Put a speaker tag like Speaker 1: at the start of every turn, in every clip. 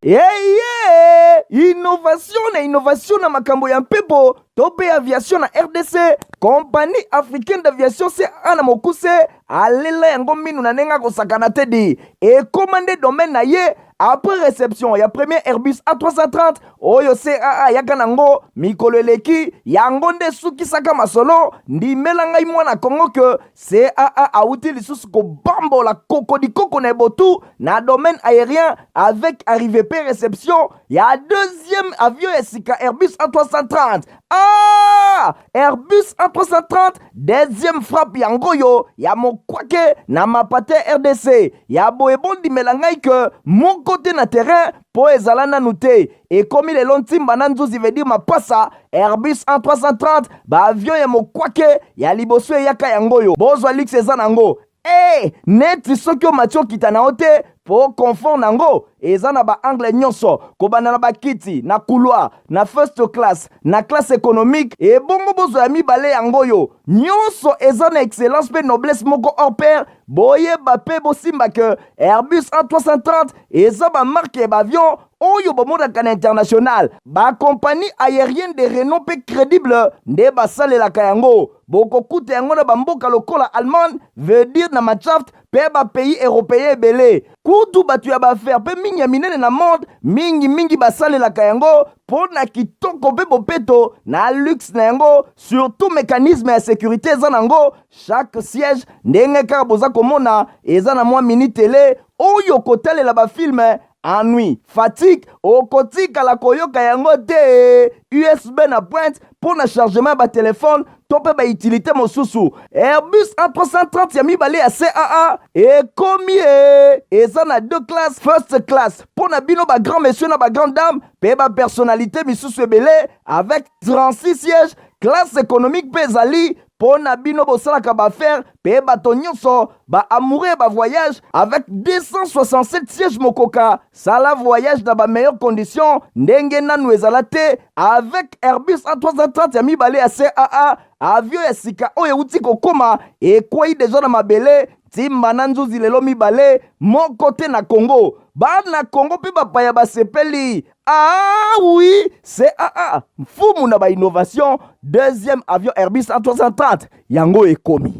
Speaker 1: Eye! Innovation na innovation na makambo ya mpepo to mpe aviation na rdc, Compagnie africaine d'aviation CAA na mokuse alela yango minu na ndenge akosakana te di ekoma nde domaine na ye après reception ya premier Airbus A330 oyo CAA ayaka nango mikolo eleki, yango nde esukisaka masolo. Ndimela ngai mwana Congo que CAA awuti lisusu kobambola kokodikoko na ebotu na domaine aérien avec arrivée pe reception ya deuxième avion ya sika Airbus A330. Ah! Airbus A330 deuxième frappe yango oyo ya mokwake na mapate RDC ya boye. Bondimela ngai ke moko te na terrain mpo ezala nanu te. Ekomi lelo ntimba na nzuzi veut dire mapasa. Airbus A330 baavion ya mokwake ya liboso eyaka yango oyo. Bozwa luxe eza nango e neti soki omati okita na yo te mpo confort nango eza na baangle nyonso, kobanda na bakiti na couloir, na first class, na classe économique. Ebongo bozwa ya mibale yango oyo nyonso eza na excellence mpe noblesse moko hors pair. Boyeba mpe bosimba ke Airbus A330 eza bamarke ya baavion oyo bomonaka na international. Bakompagnie aérienne de renom mpe crédible nde basalelaka yango. Bokokuta yango na bamboka lokola Allemagne, veut dire na Mannschaft, mpe bapays européen ebele. Kutu bato ya baaffaire mpe mingi ya minene na monde mingimingi basalelaka yango mpo na kitoko mpe bopeto na luxe na yango, surtout mécanisme ya sécurité eza nango. Chaque siège, ndenge kaka boza komona, eza na mwa mini télé oyo kotalela bafilme. Ennui, fatigue okotikala koyoka yango te. USB na pointe mpo na chargement ya batelefone to mpe bautilité mosusu. Airbus A330 ya mibale ya CAA ekomi e eza na deux classes: first class mpo na bino bagrand monsieur na bagrand dame mpe bapersonnalité misusu ebele avec 36 sièges. Classe économique mpe ezali mpo na bino bosalaka baaffaire mpe bato nyonso baamoureux ya bavoyage avec 267 sièges. Mokoka sala voyage na bameilleure condition ndenge nanu ezala te avec Airbus A330 ya mibale ya CAA. Avion ya sika oyo euti kokóma, ekwei deja na mabele ntimba na nzuzi lelo mibale moko te na Congo. Bana Congo mpe bapaya basepeli. Ah oui, CAA mfumu na bainnovation, deuxième avion Airbus A330 yango ekomi.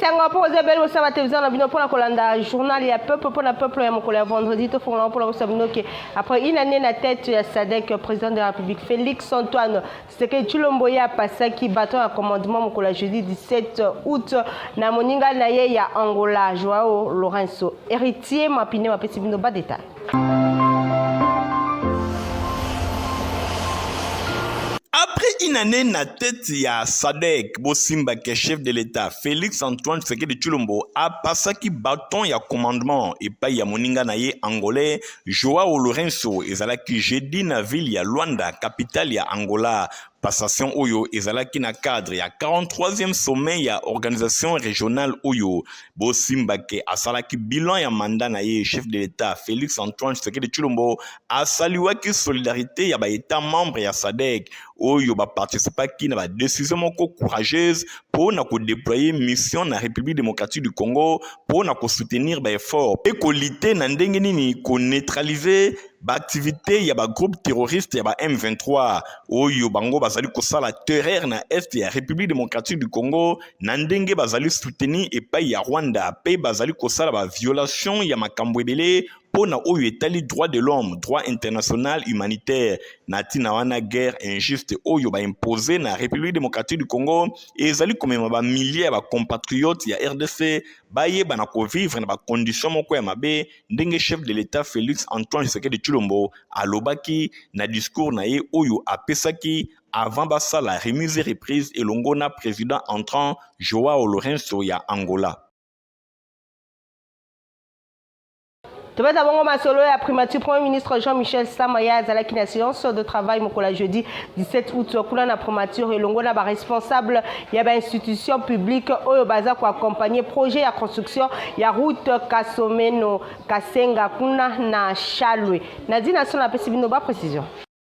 Speaker 2: Sango mpo koza ebele kosala télévision na bino mpona kolanda journal ya peuple mpona peuple ya mokolo ya vendredi. Tofongola mpona kosa bino ke après une année na tête ya SADC, président de la République Félix Antoine Tshisekedi Tshilombo ye apasaki baton ya commandement mokolo ya jeudi 17 août na moninga na ye ya Angola, Joao Lourenço. Héritier Mapine bapesi bino badétail.
Speaker 3: Après une année na tête ya SADC, bosimbake chef de l'État Félix Antoine Tshisekedi Tshilombo apasaki bâton ya commandement epai ya moninga na ye angolais Joao Lourenço. Ezalaki jeudi na ville ya Luanda, capitale ya Angola. Passation oyo ezalaki na cadre ya 43e sommet ya organisation régionale oyo. Bosimbake asalaki bilan ya mandat na ye. Chef de l'État Félix Antoine Tshisekedi Tshilombo asaliwaki solidarité ya baétat membre ya SADC oyo baparticipaki na badécision moko courageuse mpo na kodéployer mission na République démocratique du Congo mpo na kosoutenir baeffort mpe kolutter na ndenge nini koneutraliser baactivité ya bagroupe terroriste ya ba M23 oyo bango bazali kosala terreur na est ya République démocratique du Congo, na ndenge bazali soutenir epai ya Rwanda mpe bazali kosala baviolation ya makambo ebele mpo na oyo etali droit de l'homme, droit international humanitaire. Na ntina wana, guerre injuste oyo baimpose na République démocratique du Congo ezali komema bamilliers ya bacompatriote ya RDC bayeba na kovivre na bacondition moko ya mabe, ndenge chef de l'État Félix Antoine Tshisekedi Tshilombo alobaki na discours na ye oyo apesaki avant basala remise et reprise elongo na président entrant Joao Lourenço ya Angola.
Speaker 2: Tobeta bongo masolo ya primature. Premier ministre Jean-Michel Sama ye azalaki na séance de travail mokolo ya jeudi 17 août kuna na primature elongo na baresponsable ya bainstitution publique oyo baza koaccompagne projet ya construction ya route Kasomeno Kasenga kuna na Chalwe. Nadine Aso napesi bino baprécision.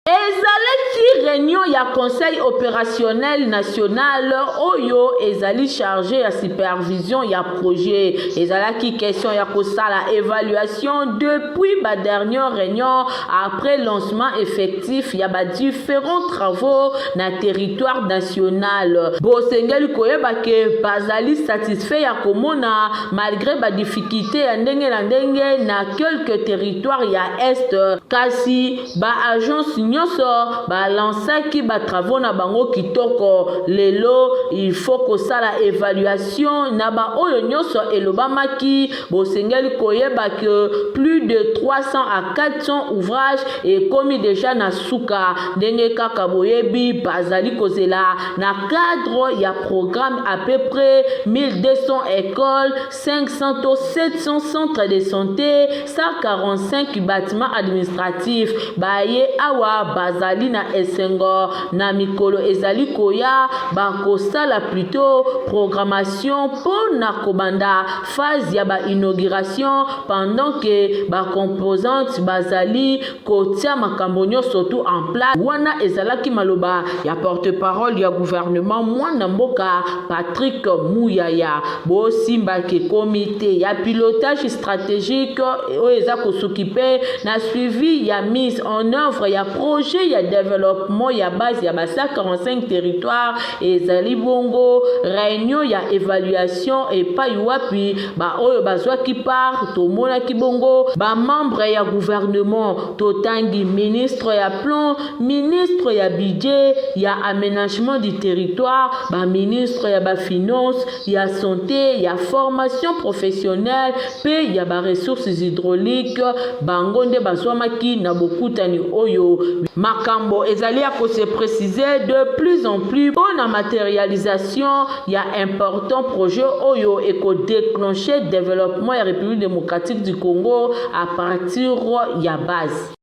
Speaker 4: Ezalaki. reunion ya Conseil operationnel national oyo ezali charge ya supervision ya projet. Ezalaki question ya kosala evaluation depuis ba dernière reunion après lancement effectif ya ba différents travaux na territoire national. Bosengeli koyeba ke bazali satisfait ya komona malgre ba difficultes ya ndenge na ndenge na quelques territoires ya Est, kasi ba agences nionso ba lancaki ba travaux na bango kitoko. Lelo il faut kosala evaluation na ba oyo nionso elobamaki. Bosengeli koyeba que plus de 300 à 400 ouvrages ekomi dejà na suka. Ndenge kaka boyebi, bazali kozela na cadre ya programme à peu près 1200 ecoles, 500 to 700 centres de sante, 145 batiments administratifs. Baye awa bazali na esengo na mikolo ezali koya bakosala plutot programmation mpo na kobanda phase ya ba inaugurations pendant que ba composantes bazali kotia makambo nionso tout en place. Wana ezalaki maloba ya porte-parole ya gouvernement mwana mboka Patrick Muyaya. Bosimba ke comite ya pilotage strategique oyo eza ko s'occuper na suivi ya mise en oeuvre ya projet ya developpement ya base ya ba 145 territoires ezali bongo reunion ya evaluation epayi wapi ba oyo bazwaki part tomonaki bongo ba membres ya gouvernement totangi ministre ya plan, ministre ya budget, ya amenagement du territoire, ba ministres ya ba finances, ya sante, ya formation professionnelle mpe ya ba ressources hydrauliques, bango nde bazwamaki na bokutani oyo. Makambo ezali ya ko se preciser de plus en plus mpo na materialisation ya important projet oyo eko declencher developpement ya Republique democratique du Congo à partir ya base.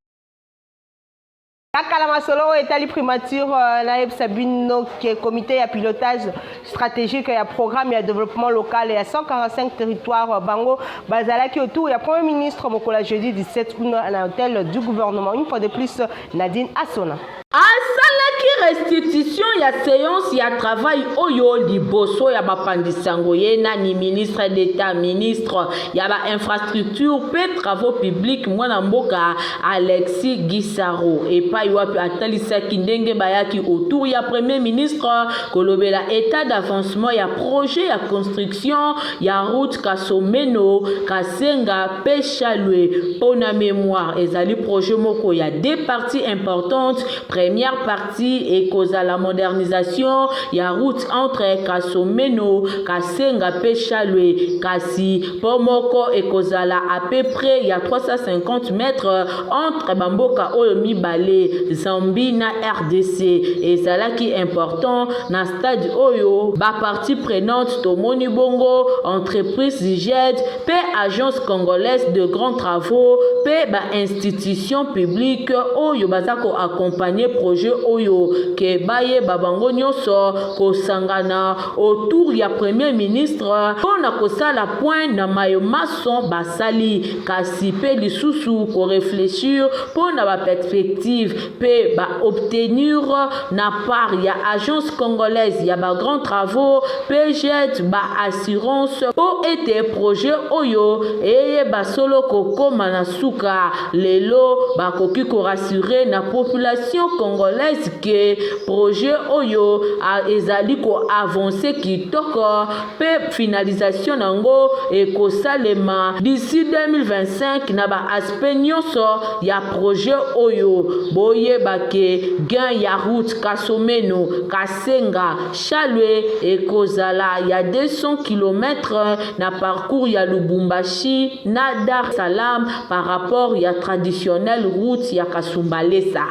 Speaker 2: Kaka na masolo oyo etali primature, nayebisa bino ke comité ya pilotage stratégique ya programme ya développement local ya 145 territoires bango bazalaki autour ya premier ministre mokolo ya jeudi 17 août na hôtel du gouvernement. Une fois de plus, Nadine Asona.
Speaker 4: Asalaki restitution ya seance ya travail oyo liboso ya bapanzi sango ye nani ministre d'Etat ministre ya ba infrastructures mpe travaux publics mwana mboka Alexis Gisaro epayi wapi atalisaki ndenge bayaki autour ya premier ministre kolobela etat d'avancement ya projet ya construction ya route Kasomeno Kasenga mpe Shalwe. Mpo na memoire, ezali projet moko ya deux parties importantes. Première partie ekozala modernisation ya route entre Kasomeno, Kasenga mpe Shalwe, kasi pont moko ekozala à peu près ya 350 mètres entre ba mboka oyo mibale, Zambie na rdc. Ezalaki important na stade oyo ba parties prenantes tomoni bongo entreprise GED mpe Agence congolaise de grands travaux mpe ba institutions publiques oyo baza ko accompagner projet oyo ke bayeba bango nionso kosangana autour ya Premier ministre mpo na kosala point na maye manso basali kasi mpe lisusu ko reflechir mpo na ba perspectives mpe ba obtenir na part ya Agence congolaise ya ba grands travaux mpe GED ba assurances mpo ete projet oyo eyeba solo kokoma na suka. Lelo bakoki ko rassurer na population congolaise que projet oyo ezali ko avancer kitoko mpe finalisation na yango ekosalema d'ici 2025 na ba aspects nionso ya projet oyo. Boyeba ke gain ya route Kasomeno, Kasenga, Shalwe ekozala ya 200 kilomètres na parcours ya Lubumbashi na Dar Salam par rapport ya traditionnelle route ya Kasumbalesa.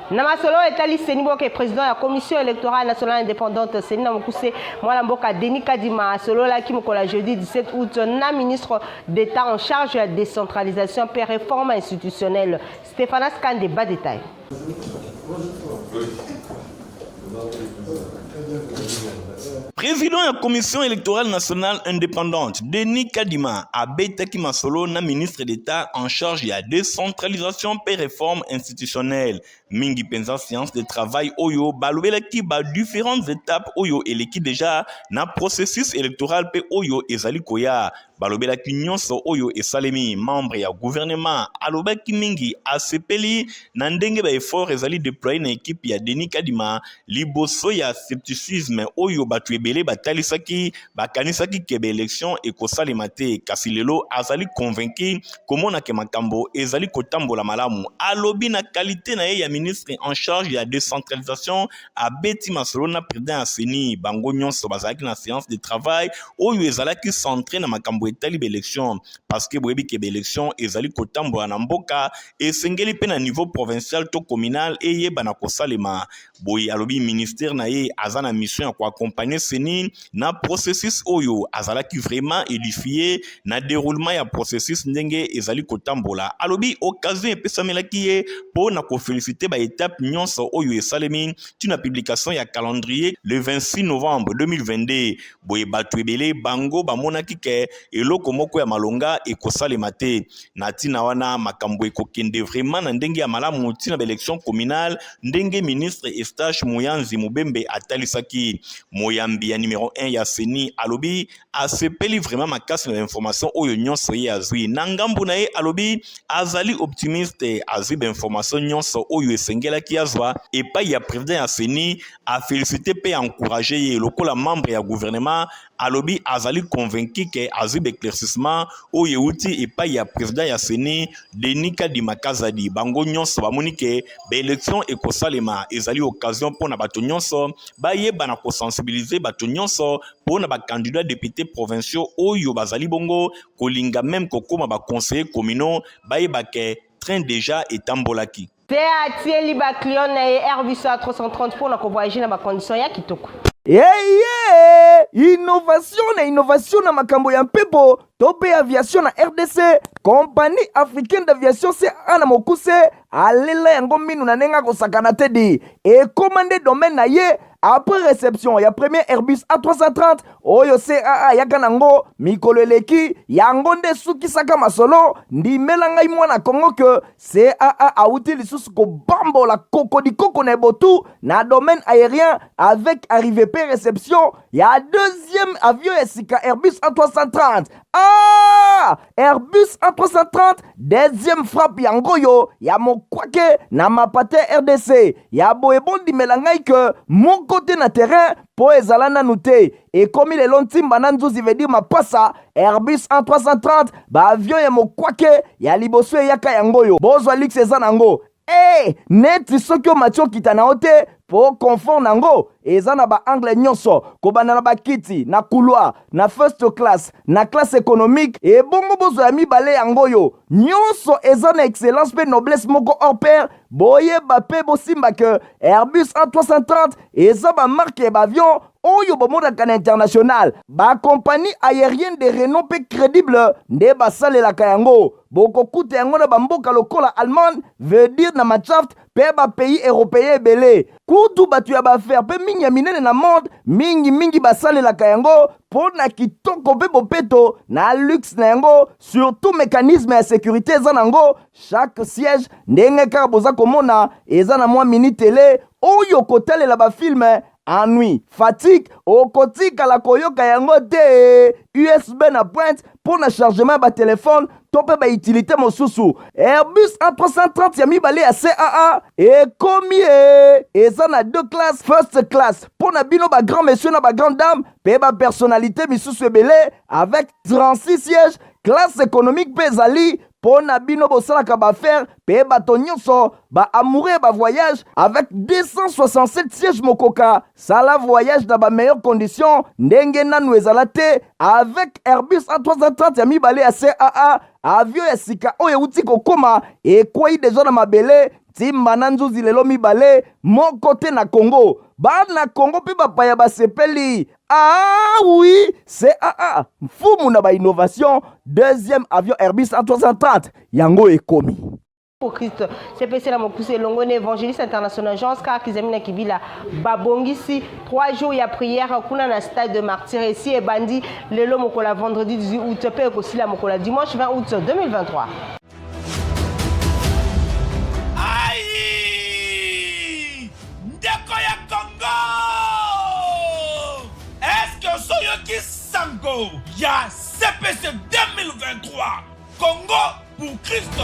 Speaker 2: Na masolo etali CENI, boke président ya Commission électorale nationale indépendante, CENI na mokuse, mwana mboka Denis Kadima asololaki mokolo ya jeudi 17 août na ministre d'État en charge ya décentralisation mpe réforme institutionnelle, Stéphanas Kande. Ba détail.
Speaker 3: Président ya Commission électorale nationale indépendante, Denis Kadima, abetaki masolo na ministre d'État en charge ya décentralisation mpe réforme institutionnelle. Mingi mpenza séance de travail oyo balobelaki ba différentes étapes oyo eleki déjà na processus électoral mpe oyo ezali koya. Balobelaki nyonso oyo esalemi. Membre ya gouvernement alobaki mingi, asepeli na ndenge ba effort ezali déployé na équipe ya Denis Kadima liboso ya scepticisme oyo bato ebele batalisaki, bakanisaki ke baélection ekosalema te. Kasi lelo azali convaincu komona ke makambo ezali kotambola malamu. Alobi na qualité na ye ya ministre en charge ya décentralisation, abeti masolo na président ya CENI. Bango nyonso bazalaki na séance de travail oyo ezalaki centré na makambo etali baélection, parce que boyebi ke baélection ezali kotambola na mboka, esengeli mpe na niveau provincial to communal eyeba na kosalema. Boye alobi ministère na ye aza na mission ya koaccompagner CENI na processus oyo. Azalaki vraiment édifié na déroulement ya processus ndenge ezali kotambola. Alobi occasion epesamelaki ye mpo na koféliciter baétape nyonso oyo esalemi ntina publication ya calendrier le 26 novembre 2022. Boye bato ebele bango bamonaki ke eloko moko ya malonga ekosalema te. Na ntina wana, makambo ekokende vraiment na ndenge ya malamu ntina baélection communale, ndenge ministre Eustache Muyanzi Mubembe atalisaki. Moyambi ya numero 1 ya CENI alobi asepeli vraiment makasi na information oyo nyonso ye azwi. Na ngambu na ye, alobi azali optimiste, azwi bainformation nyonso oyo esengelaki azwa epai ya président ya CENI. Afélicité mpe encouragé ye lokola membre ya gouvernement. Alobi azali convaincu ke azwi baéclaircissement oyo euti epai ya président ya CENI, Denis Kadima Kazadi. Bango nyonso bamoni ke baélection ekosalema. Ezali occasion mpo na bato nyonso bayeba na kosensibiliser bato nyonso mpo na bacandidat député provinciaux oyo bazali bongo kolinga même kokóma baconseiller communaux, bayeba ke train déjà etambolaki.
Speaker 2: Te, atieli baclient na ye Airbus A330 mpona kovoyage na bacondition ya kitoko.
Speaker 1: Eye, innovation na innovation na makambo ya mpepo to mpe aviation na RDC, Compagnie africaine d'aviation, CAA na mokuse, alela yango minu na ndenge akosakana te. Di ekóma nde domaine na ye après réception ya premier Airbus A330 oyo CAA ayaka nango mikolo eleki. Yango nde esukisaka masolo. Ndimela ngai, mwana Kongo, ke CAA awuti lisusu kobambola kokodikoko na ebotu na domaine aérien avec arrivée pe réception ya deuxième avion ya sika, Airbus A330. Ah, Airbus A330 deuxième frappe yango oyo ya mokwake na mapate RDC. Ya boye, bondimela ngai ke moko te na terrain mpo ezala nanu te. Ekomi lelo ntimba na nzuzi, veut dire mapasa. Airbus A330, baavion ya mokwake ya liboso eyaka yango oyo. Bozwa luxe eza nango e neti soki omati, okita na yo te, mpo confort nango eza na baangle nyonso, kobanda na bakiti na couloir, na first class, na classe économique. Ebongo bozwa ya mibale yango oyo, nyonso eza na excellence mpe noblesse moko hors pair. Boyeba mpe bosimba ke Airbus A330 eza bamarque ya baavion oyo bomonaka na international. Bacompagnie aérienne de renom mpe crédible nde basalelaka yango. Bokokuta yango na bamboka lokola Allemagne, veut dire na Mannschaft, mpe bapays européen ebele. Kutu bato ya baaffaire mpe mingi ya minene na monde, mingimingi basalelaka yango mpo na kitoko mpe bopeto na luxe na yango. Surtout mécanisme ya sécurité eza nango. Chaque siège, ndenge kaka boza komona, eza na mwa mini télé oyo kotalela bafilme. Ennui, fatigue, okotikala koyoka yango te. USB na pointe mpo na chargement ya batelefone to mpe bautilité mosusu. Airbus A330 ya mibale ya CAA ekomi e eza na deux classes: first class mpo na bino bagrand monsieur na bagrand dame mpe bapersonnalité misusu ebele avec 36 sièges. Classe économique mpe ezali mpo na bino bosalaka baaffaire mpe bato nyonso baamoureux ya bavoyage avec 267 sièges. Mokoka sala voyage na bameilleure condition ndenge nanu ezala te avec Airbus A330 ya mibale ya CAA. Avion ya sika oyo euti kokóma, ekwei deja na mabele, ntimba na nzuzi lelo mibale moko te na Kongo. Bana Kongo mpe bapaya basepeli. Ah oui, CAA, mfumu na bainnovation. Deuxième avion Airbus A330 yango ekomi.
Speaker 2: Pour Christ CPC na mokuse elongo na évangéliste international Jean Oscar Kizamina Kibila babongisi 3 jours ya prière kuna na stade de martyr esi ebandi lelo mokolo ya vendredi 18 août mpe ekosila mokolo ya dimanche 20 août 2023.
Speaker 5: Aïe! Ndeko ya Congo! Est-ce que soyoki sango ya CPC 2023 Congo pour Christ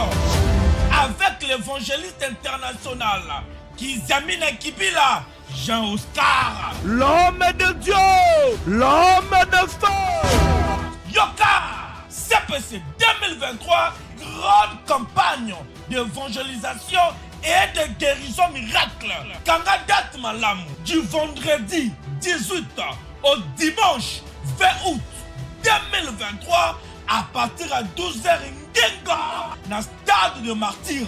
Speaker 5: avec l'évangéliste international Kizamina Kibila Jean Oscar.
Speaker 1: L'homme de Dieu, l'homme de feu.
Speaker 5: Yoka CPC 2023, grande campagne d'évangélisation et de guérison miracle. Kanga date malamu du vendredi 18 au dimanche 20 août 2023 à partir à 12h ngenga na stade de martyr.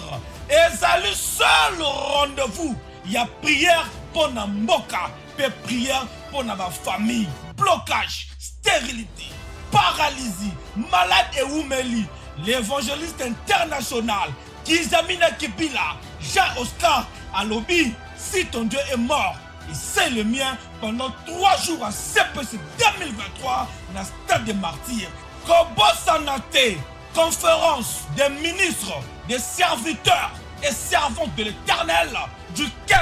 Speaker 5: Ezali seul rendez-vous ya prière mpo na mboka mpe prière mpo na bafamille. Blocage, stérilité, paralysie, malade ewumeli, l'évangéliste international Kizamina Kibila Jean Oscar alobi si ton Dieu est mort et c'est le mien pendant 3 jours à CPC 2023 na stade de martyrs. Kobosana te, conférence des ministres, des serviteurs et servantes de l'Éternel du 15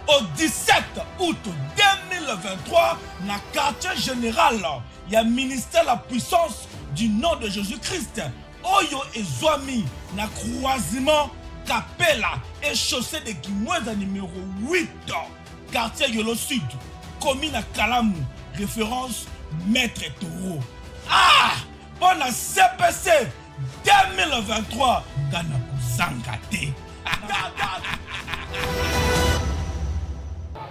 Speaker 5: au 17 août 2023 na quartier général ya ministère la puissance du nom de Jésus-Christ oyo ezwami na croisement Kapela et chaussée de Kimwenza numéro 8 quartier Yolo Sud commune à Kalamu, référence Maître Taureau. Ah, mpo na CPC 2023 nga na kozanga te.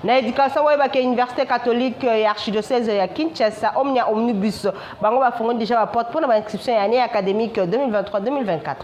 Speaker 2: Na éducation, oyebaka université catholique ya archidiocèse ya Kinshasa Omnia Omnibus bango bafongoli déjà baporte mpona bainscription ya année académique 2023-2024.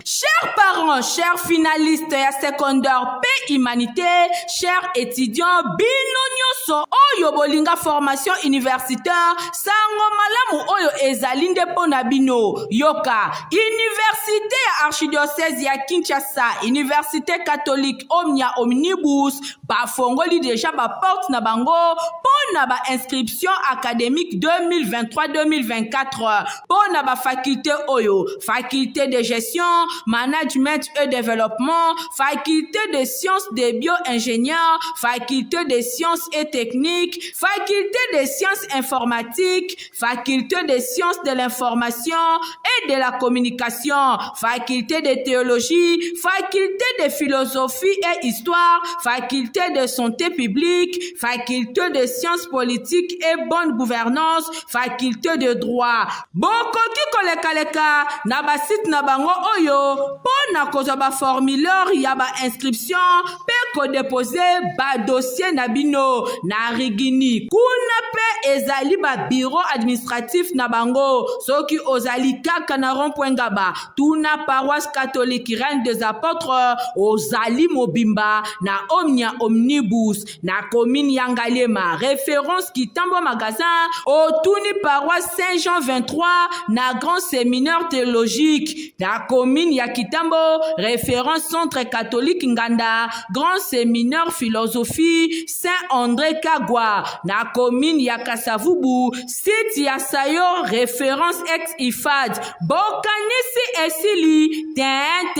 Speaker 4: Chers parents, chers finalistes ya secondaire pe humanité, chers étudiants, bino nyonso oyo bolinga formation universitaire, sango malamu oyo ezali nde mpo na bino. Yoka, université ya archidiocèse ya Kinshasa, université catholique Omnia Omnibus, bafongoli déjà baporte na bango mpo na bainscription académique 2023-2024 mpo na bafaculté oyo: faculté de gestion, management et développement, faculté de sciences des bio-ingénieurs, faculté de sciences et techniques, faculté de sciences informatiques, faculté de sciences de l'information et de la communication, faculté de théologie, faculté de philosophie et histoire, faculté de santé publique, faculté de sciences politiques et bonne gouvernance, faculté de droit. Bokoki kolekaleka na basite na bango oyo mpo na kozwa baformulaire ya bainscription mpe kodepose badossier na bino na Rigini. Kuna mpe ezali babureau administratif na bango. Soki ozali kaka na rond-point Ngaba, tuna paroisse catholique Reine des Apôtres, ozali mobimba na Omnia Omnibus. Na commune ya Ngaliema, référence Kitambo magasin, otuni paroisse Saint-Jean 23 na grand séminaire théologique. Na commune ya Kitambo, référence centre catholique Nganda, grand séminaire philosophie Saint-André Kagwa. Na commune ya Kasavubu, site ya Sayo, référence ex IFAD. Bokanisi esili tin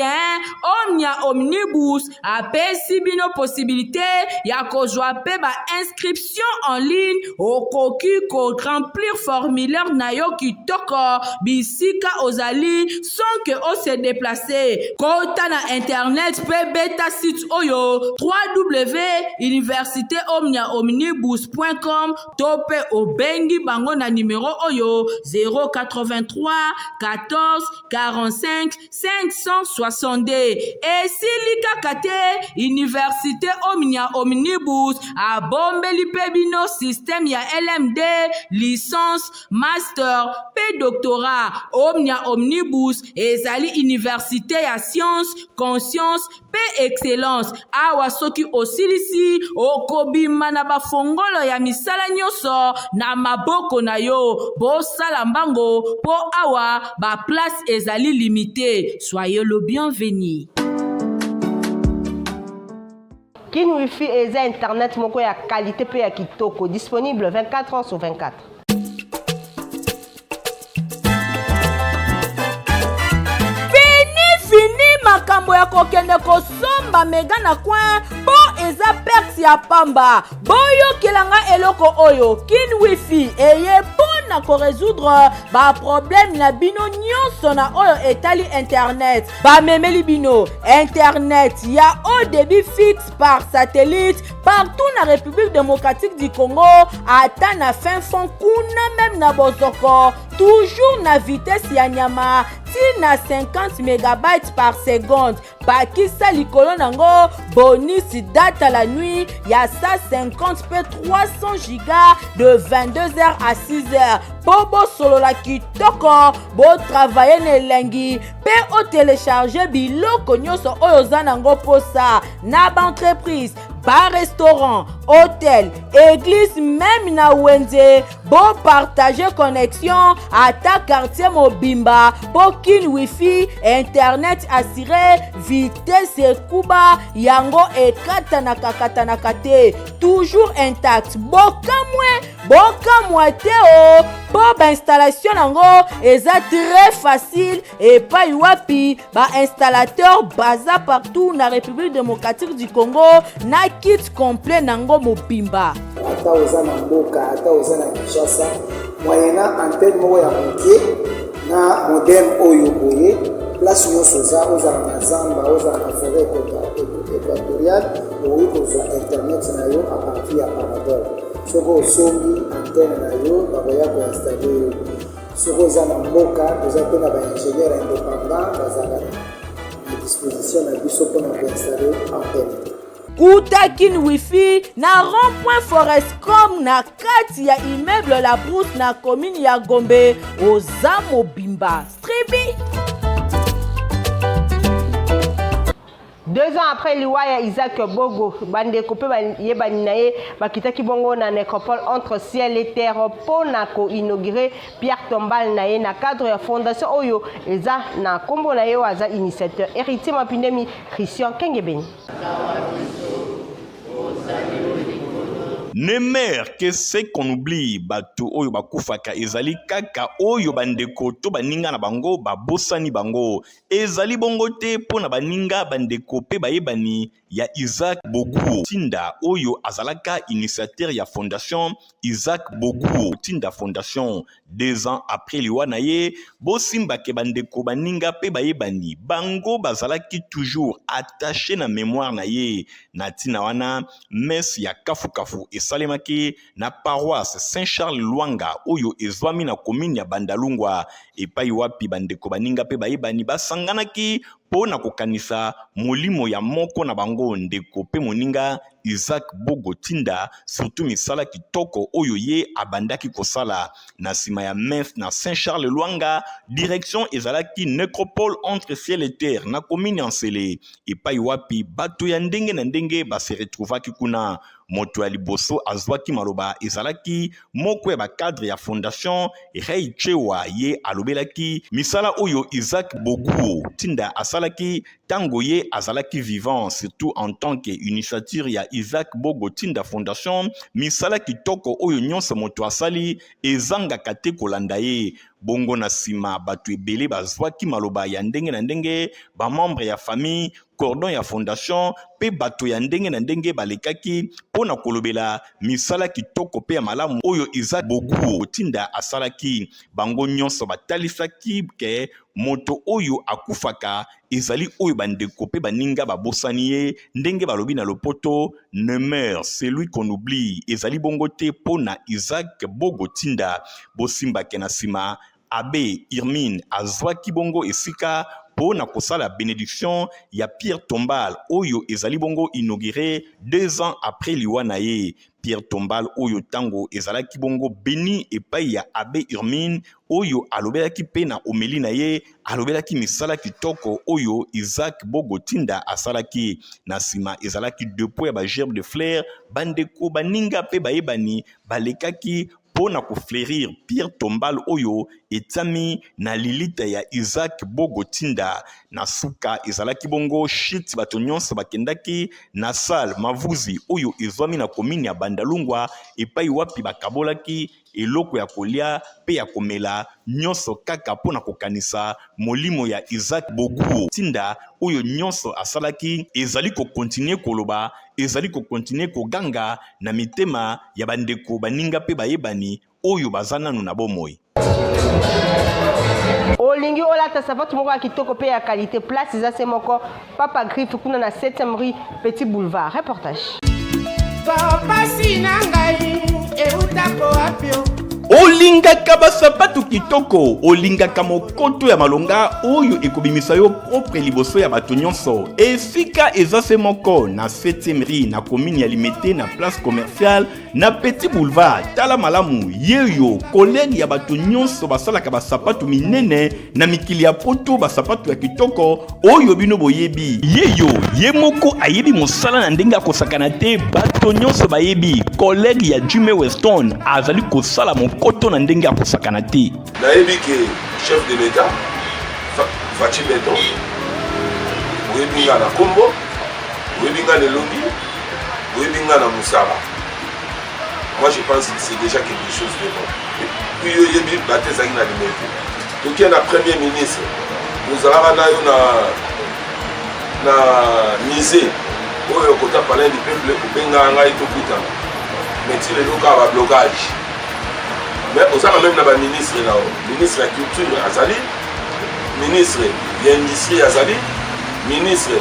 Speaker 4: Omnia Omnibus apesi bino possibilité ya kozwa mpe ba-inscription en ligne. Okoki koremplir formulaire na yo kitoko bisika ozali sans que ose déplacer. Kota na internet mpe beta site oyo www université omnia omnibus.com to mpe obengi bango na numero oyo 083 14 45 562. Esili kaka te, université Omnia Omnibus abombeli mpe bino système ya LMD, licence, master mpe doctorat. Omnia Omnibus ezali université ya science, conscience mpe excellence. Awa soki osilisi, okobima na bafongolo ya misala nyonso. nyonso na maboko na yo. Bosala mbango mpo awa ba place ezali limite. Soyez le bienvenu.
Speaker 2: Kin Wifi eza internet moko ya qualité pe ya kitoko, disponible 24 heures sur 24.
Speaker 4: Fini fini makambo ya kokende kosomba mega na coin mpo eza perte ya pamba. Boyokela nga eloko oyo, Kin Wifi eye mpo na koresoudre baproblème na bino nyonso na oyo etali internet. Bamemeli bino internet ya haut débit fixe par satellite partout na République démocratique du Congo, ata na fin fond kuna meme na bozoko, toujours na vitesse ya nyama ti na 50 megabytes par seconde. Bakisa likolo nango bonus data la nuit ya 150 pe 300 giga de 22h à 6h po bosolola kitoko, botravaille na elengi mpe otelecharge biloko nyonso oyo oza nango mposa na baentreprise, barestaurant, hotel, église, meme na wenze. Bopartage connexion ata quartier mobimba mpo Kin Wifi internet assuré, vitesse ekuba yango ekatanaka-katanaka te, toujours intact. Bokamwe bokamwa te o, mpo bainstallation yango eza très facile epai wapi bainstallateur baza partout na République démocratique du Congo na kit complet nango mobimba.
Speaker 6: Ata oza na mboka, ata oza na Kinshasa, moyennant antenne moko ya moke na modem oyo boye, place nyonso oza, ozala na zamba, ozala na forêt équatoriale, okoki kozwa internet na yo à partir ya parabole. Soki osombi antenne na yo, bakoya koinstalle yo. Soki oza na mboka, toza mpe na baingénieur indépendant bazalaka na disposition na biso mpona koinstalle antenne.
Speaker 4: Kuta Kin Wifi na rond-point Forescom na kati ya immeuble La Brousse na commune ya Gombe, oza mobimba. Stribi.
Speaker 2: 2 ans après liwa ya Isaac Bogo, bandeko mpe bayebani na ye bakitaki bongo na nécropole entre ciel et terre mpo na ko-inaugurer pierre tombale na ye na cadre ya fondation oyo eza na nkombo na ye oyo aza initiateur Héritier Mapindemi Christian Kengebeni.
Speaker 3: Ne meurt que ce qu'on oublie. Bato oyo bakufaka ezali kaka oyo bandeko to baninga na bango babosani bango. Ezali bongo te mpo na baninga, bandeko mpe bayebani ya Isaac Boguo Tinda oyo azalaka initiateur ya fondation Isaac Boguo Tinda Fondation. 2 ans après liwa na ye, bosimba ke bandeko, baninga mpe bayebani bango bazalaki toujours attaché na mémoire na ye. Na ntina wana, messe ya kafukafu esalemaki na paroisse Saint-Charles Lwanga oyo ezwami na commune ya Bandalungwa, epai wapi bandeko, baninga mpe bayebani basanganaki mpo na kokanisa molimo ya moko na bango, ndeko mpe moninga Isaac Bogo Tinda, surtout misala kitoko oyo ye abandaki kosala. Na nsima ya messe na Saint-Charles Lwanga, direction ezalaki necropole entre ciel et terre na commune ya Nsele, epai wapi bato ya ndenge na ndenge base retrouvaki kuna. Moto ya liboso azwaki maloba ezalaki moko ya bacadre ya fondation Rey Chewa. Ye alobelaki misala oyo Isaac Boguo Tinda asalaki tango ye azalaki vivant, surtout en tant que initiateur ya Isaac Bogo Tinda Fondation. Misala kitoko oyo nyonso moto asali ezangaka te kolanda ye. Bongo na nsima bato ebele bazwaki maloba ya ndenge na ndenge, bamembre ya famille, cordon ya fondation mpe bato ya ndenge na ndenge balekaki mpo na kolobela misala kitoko mpe ya malamu oyo Isaac Boguo Tinda asalaki. Bango nyonso batalisaki ke moto oyo akufaka ezali oyo bandeko mpe baninga babosani ye, ndenge balobi na lopoto ne meurt celui qu'on oublie. Ezali bongo te mpo na Isaac Bogo Tinda. Bosimbake na nsima Abe Irmine azwaki bongo esika mpo na kosala benediction ya Pierre Tombal oyo ezali bongo inauguré 2 ans après liwa na ye. Pierre Tombal oyo ntango ezalaki bongo beni epai ya Abbé Hermine, oyo alobelaki mpe na homélie na ye, alobelaki misala kitoko oyo Isaac Bogo Tinda asalaki. Na nsima ezalaki dépôt ya bagerbe de fleurs. Bandeko, baninga mpe bayebani balekaki mpo na kofleurir pierre tombale oyo etiami na lilita ya Isaac Bogo Tinda. Na suka ezalaki bongo shit, bato nyonso bakendaki na salle Mavuzi oyo ezwami na komini ya Bandalungwa, epai wapi bakabolaki eloko ya kolia mpe ya komela, nyonso kaka mpo na kokanisa molimo ya Isaac Bogo Tinda, oyo nyonso asalaki ezali kokontinue koloba, ezali kokontinue koganga na mitema ya bandeko, baninga mpe bayebani oyo baza nanu na bomoi.
Speaker 2: Olingi olata sapatu moko ya kitoko mpe ya qualité, place eza se moko, Papa Griffe, kuna na 7e rue, Petit Boulevard. Reportage.
Speaker 7: Bapasi na ngai eutako wapi?
Speaker 3: Olingaka basapatu kitoko, olingaka mokoto ya malonga oyo ekobimisa yo propre liboso ya bato nyonso, esika eza se moko, na 7e rue, na commune ya Limete, na place commerciale, na Petit Boulevard. Tala malamu, yeyo collègue ya bato nyonso basalaka basapatu minene na mikili ya Poto, basapatu ya kitoko oyo bino boyebi. Yeyo ye moko ayebi mosala na ndenge akosakana te. Bato nyonso bayebi collègue ya Jimmy Weston azali kosala mokoto na ndenge akosakana te.
Speaker 8: Nayebi ke chef de l'État Fatshi Béton, oyebi nga na nkombo, oyebi nga na elongi, oyebi nga na mosala. Moi, je pense que c'est déjà quelque chose de bon. Et puis yo oyebi bato ezalaki na Limete. Tokie na Premier ministre, tozalaka na yo na musée oyo kota Palais du Peuple, obengaka ngai tokutana, mais ti lelo kaka bablocage. Mais ozaka même na baministre na yo, ministre ya Culture azali, ministre ya Industrie azali, ministre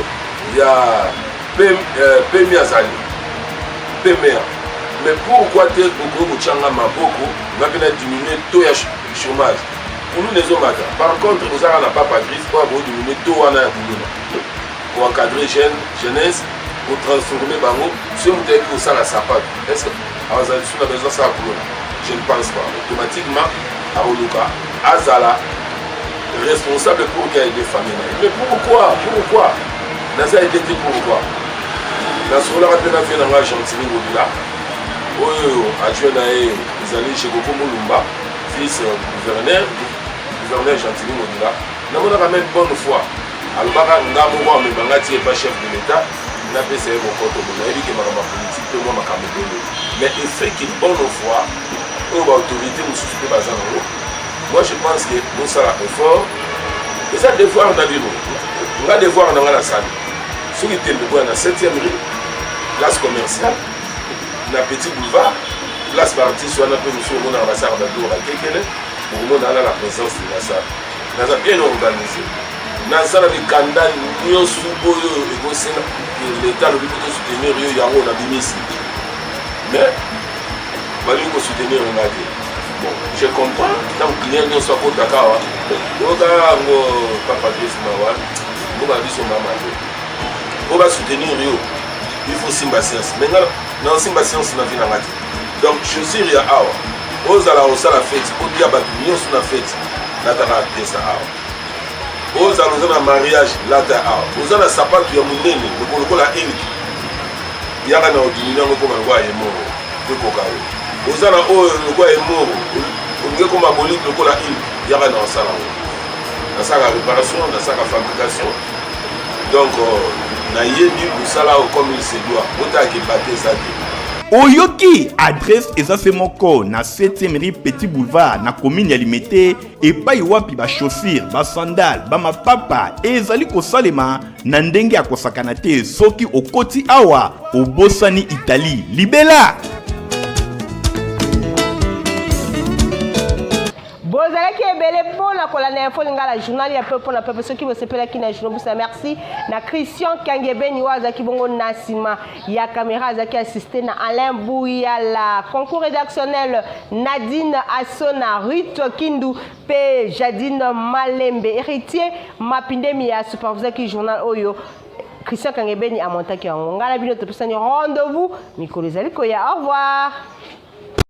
Speaker 8: ya PMI azali, PMR. Mais pourquoi te okoki kotyanga maboko, nga mpe na diminue taux ya chômage? Kuluna ezomata. Par contre, ozaka na Papa Griffe oyo akodiminuer taux wana ya kuluna, koencadrer jeune jeunesse, kotransformer bango. Soki moto ayebi kosala sapato, est ce que azala lisusu na besoin asala kuluna? Je ne pense pas. Automatiquement akoluka azala responsable pour qu'il aide famille na ye. Mais pourquoi, pourquoi naza aide te? Pourquoi? Nasololaka mpe na vie na nga Gentiny Ngobila, oyo adjoint na ye ezali Jekoko Molumba, vice gouverneur, gouverneur Gentiny Ngobila. Namonaka même bonne foi, alobaka nga moko amemanga ti epa chef de l'État, napesa ye mokoto. Bo nayebi ke makambo ya politike mpe mwa makambo ebele, mais effet ke bonne foi oyo baautorité mosusu mpe baza nango, moi je pense que bosala effort, eza devoir na bino. Nga devoir na nga nasali. Soki tembe, boya na 7e rue, place commerciale, na Petit Boulevard, place baartiste wana mpe mosusu omonaka basalaka babiloko bakekele, okomona wana la présence de la salle. Naza bien organisé, naza na mikanda nyonso oyo ekosenga l'État alobi mpo tosoutenir yo, yango nabimisi. Mais balingi kosoutenir nga te. Bon, je comprends. Ntango client nyonso akotaka awa, oyoka yango, Papa Griffe, mawa mboka na biso mama te. Mpo basoutenir yo, il faut simba science. Mais nga naosimba science na vie na nga te. Donc chaussure ya awa, ozala kosala fête, otia bato nyonso na fête, lataka pièce awa. Ozala oza na mariage, lata awa. Oza na sapatu ya monene lokola eliki, yaka na odimini yango ekoma lokola yemoro ekoka yo. Oza na oyo lokola yemoro, olingi ekoma bolite lokola ile, yaka na osala yango. Nasalaka réparation, nasalaka fabrication, donc nayebi mosala oyo comme il se doit. Botalaka ebate eza te.
Speaker 3: Oyoki, adresse eza se moko, na 7e rue, Petit Boulevard, na commune ya Limete, epai wapi bachaussure, basandale, bamapapa ezali kosalema na ndenge ya kosakana te. Soki okoti awa, obosani Italie libela.
Speaker 2: Bozalaki ebele mpona na kolanda Info Lingala, journal ya peuple na peuple. Soki bosepelaki na journal, bosa merci na Christian Kangebeni oyo azalaki bongo na nsima ya caméra, azalaki assisté na Alain Bouyala. Concours rédactionnel, Nadine Asona, Ruth Kindu mpe Jadine Malembe. Héritier Mapindemi ya supervisaki journal oyo, Christian Kangebeni amontaki yango. Ngai na bino topesani rendez-vous mikolo ezali koya. Au revoir.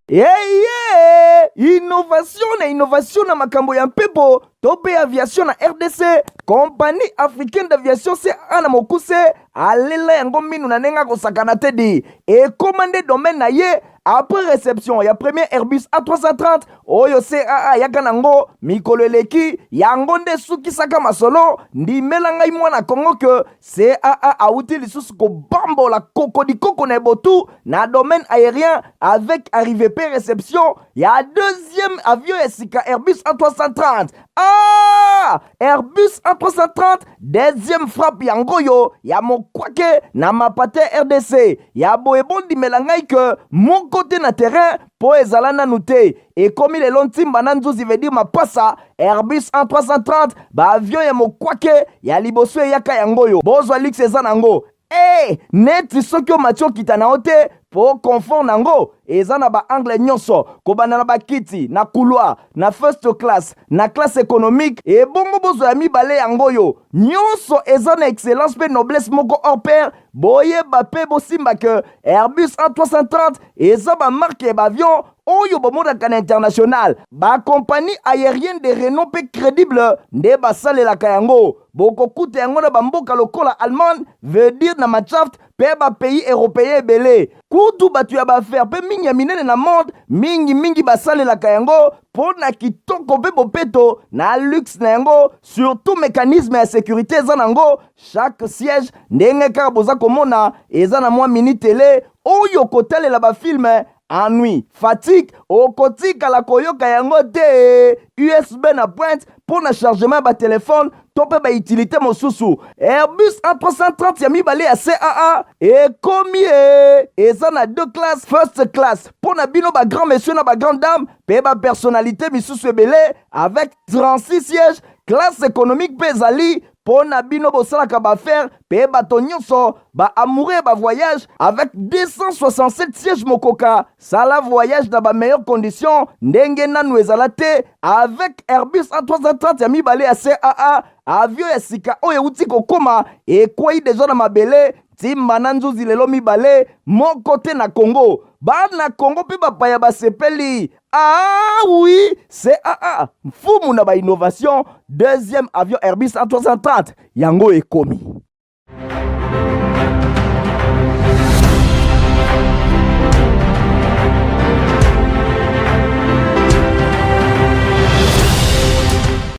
Speaker 1: Eye innovation na innovation na makambo ya mpepo to mpe aviation na RDC, Compagnie africaine d'aviation, CAA na mokuse, alela yango minu na ndenge akosakana te di ekóma nde domaine na ye. Après réception ya premier Airbus A330 oyo CAA ayaka nango mikolo eleki, yango nde esukisaka masolo. Ndimela ngai mwana Kongo ke CAA awuti lisusu kobambola kokodikoko na ebotu na domaine aérien avec arrivée pe réception ya deuxième avion ya sika, Airbus A330. Ah, Airbus A330 deuxième frappe yango oyo ya mokwake na mapate RDC ya boye. Bondimela ngai ke moko te na terrain mpo ezala nanu te. Ekomi lelo ntimba na nzuzi, veut dire mapasa. Airbus A330, baavion ya mokwake ya liboso eyaka yango oyo. Bozwa luxe eza nango e neti soki omati okita na yo te, mpo confort nango eza na baangle nyonso, kobanda na bakiti na couloir, na first class, na classe économique. Ebongo bozwa ya mibale yango oyo, nyonso eza na excellence mpe noblesse moko hors pair. Boyeba mpe bosimba ke Airbus A330 eza bamarque ya baavion oyo bomonaka na international. Bacompagnie aérienne de renom mpe crédible nde basalelaka yango. Bokokuta yango na bamboka lokola Allemagne, veut dire na Mannschaft, mpe bapays européen ebele. Kutu bato ya baaffaires mpe mingi ya minene na monde mingimingi basalelaka yango mpo na kitoko mpe bopeto na luxe na yango. Surtout mécanisme ya sécurité eza nango. Chaque siège, ndenge kaka boza komona, eza na mwa mini télé oyo kotalela bafilm. Ennui, fatigue, okotikala koyoka yango te. USB na pointe mpo na chargement ya batelefone to mpe bautilité mosusu. Airbus A330 ya mibale ya CAA ekomi e eza na deux classes: first class mpo na bino bagrand monsieur na bagrand dame mpe bapersonnalité misusu ebele avec 36 sièges. Classe économique mpe ezali mpo na bino bosalaka baaffaires mpe bato nyonso baamoureux ya bavoyage avec 267 sièges. Mokoka sala voyage na bameilleures conditions ndenge nanu ezala te avec Airbus A330 ya mibale ya CAA. Avion ya sika oyo euti kokóma, ekwei deja na mabele ntimba na nzuzi lelo mibale, moko te na Congo. Bana Congo mpe bapaya basepeli. Ah oui, CAA mfumu na bainnovation, deuxième avion Airbus A330 yango ekomi.